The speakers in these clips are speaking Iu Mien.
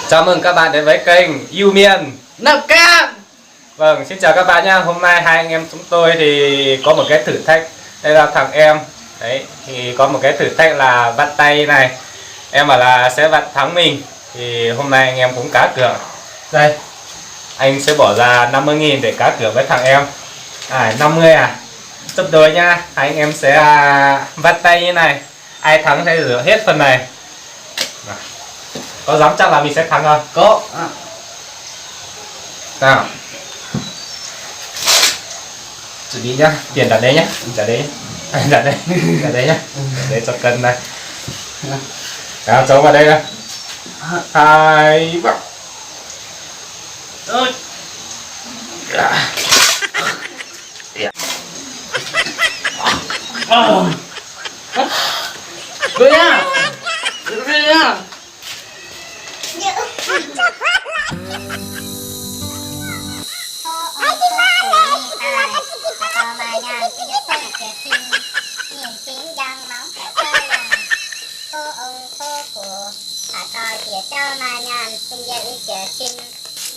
Chào mừng các bạn đến với kênh Iu Mienh Nậm Cang. Vâng, xin chào các bạn nhé. Hôm nay hai anh em chúng tôi thì có một cái thử thách đây là thằng em. Đấy, thì có một cái thử thách là vặt tay như này. Em bảo là sẽ vặt thắng mình. Thì hôm nay anh em cũng cá cược. Đây, anh sẽ bỏ ra năm mươi nghìn để cá cược với thằng em. À, năm mươi à? Sấp đôi nha. Hai anh em sẽ à, vặt tay như này. Ai thắng sẽ rửa hết phần này. Nào. Có dám chắc là mình sẽ thắng không? Có. Nào. Chuẩn bị nhá. Tiền đặt đây nhá. Đặt đây. Đặt đây. Đặt đây nhá. Để cho cân này. Nào, giấu vào đây này. Hai, bắt. Ôi. Ôi da! Ôi da!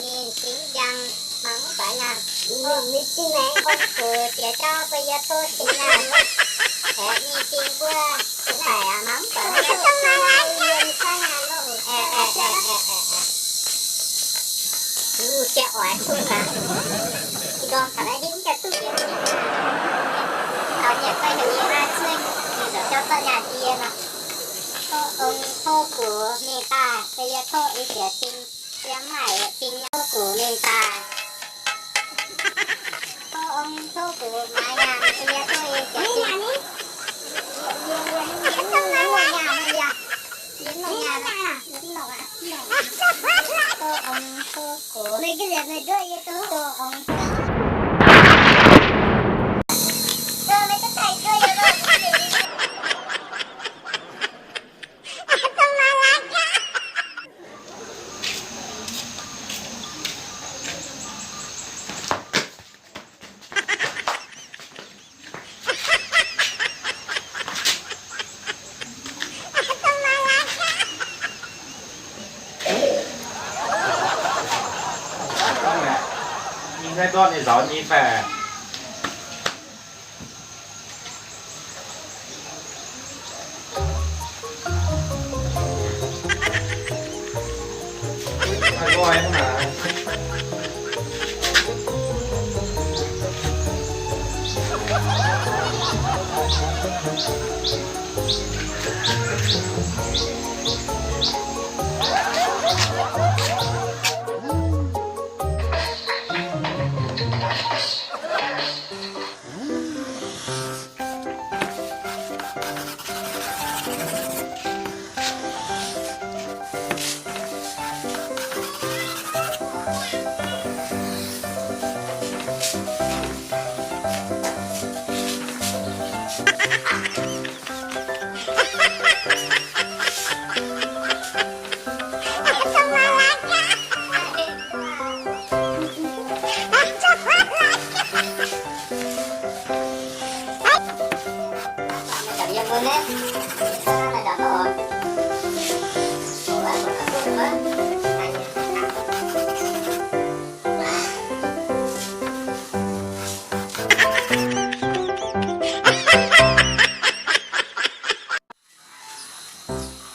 Ninh cingx njang mangc baaix nyaanh, ninh, ninh cingx maengx ong-gux jiex jauv bun yie tov cing nyaanh. Aeqv, ninh cingx mbuo baaix aqv, mangc baaix nyaanh, yiem cai nyaanh loh. Aeqv, aeqv, aeqv, aeqv, aeqv. Duqv jiex oix duqv aqv. Jiex ndorm taux naaiv hingv jiex duqv jiex. Taux mienh guai heuc yie maa cueiv, ninh zoux jauv zorqv nyaanh yie nor. Tov ong tov gux mingh daaih, bun yie tov i ziex cin. Yie mv maaih yietc cin nyei, tov gux mingh daaih. Tov ong tov gux maaiz nyaanh, bun yie tov i ziex cin. Yie, yie, yie, yie mv longc nyaanh, yie mv longc nyaanh, yie mv longc aqv, mv longc. Tov ong tov gux, tov ong tov gux. Ninh haaix dorn ninh nzaaux ninh fai?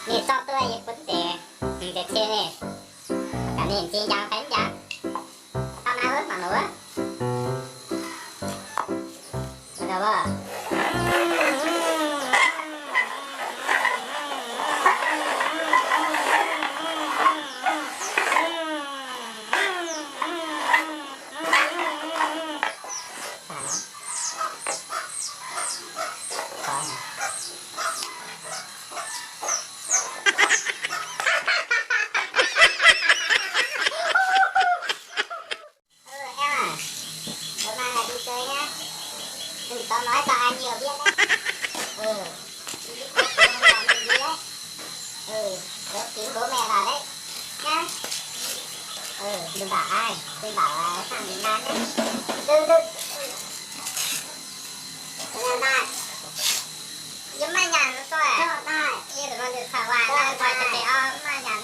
Ninh zorqv duqv yie bun deix, deix cien ninh. Gaax ninh cing njang fai mv njang? Taux naaiv wuov mangc wuov. Ơ, em à, hôm nay là đi chơi nhá. Đừng có nói cho ai nhiều biết đấy. Ừ, đi đi, hôm nay là mình đi đấy. Ừ, giấu kín bố mẹ vào đấy. Nhá. Ừ, đừng bảo ai, đừng bảo là sang Việt Nam nhé. Đừng, đừng. Yie mv maaih nyanc, yie zuqc nor nzunc caux waaic, nor nzunc caux waaic, yie mv maaih nyanc.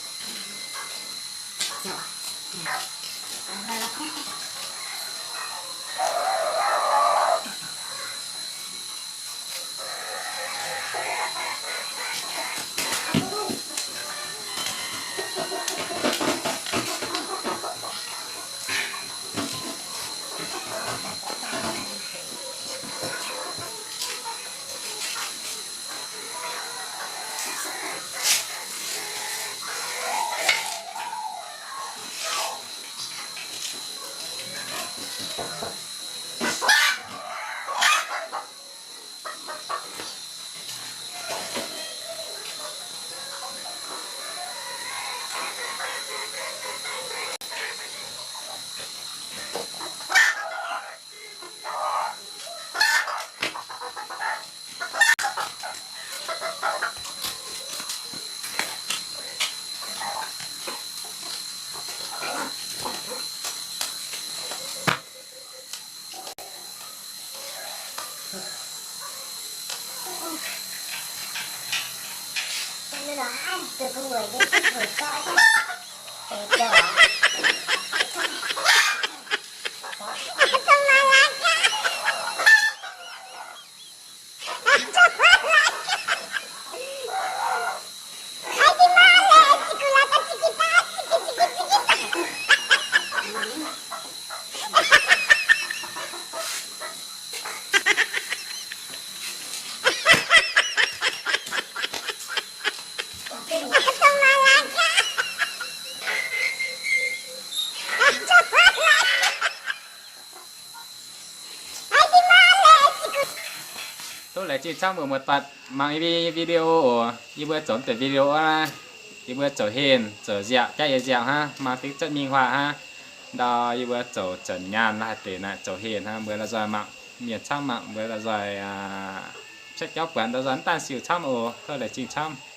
Tov laengz zingh camv oc, muoz-doic mangc yie video oc. Yie mbuo zoux deix video aqv, yie mbuo zoux henh zoux nziaauc jaav yie nziaauc hnangv, maaih dingc zatv mingh huaac hnangv. Ndau yie mbuo zoux zanc nyaanh laaix deix naaic zoux henh hnangv, mbuo la'nzoih mangc, mienh camv mangc, mbuo la'nzoih cetv jauv buatc, la'nzoih mv daan siouc camv oc. Tov laengz zingh camv.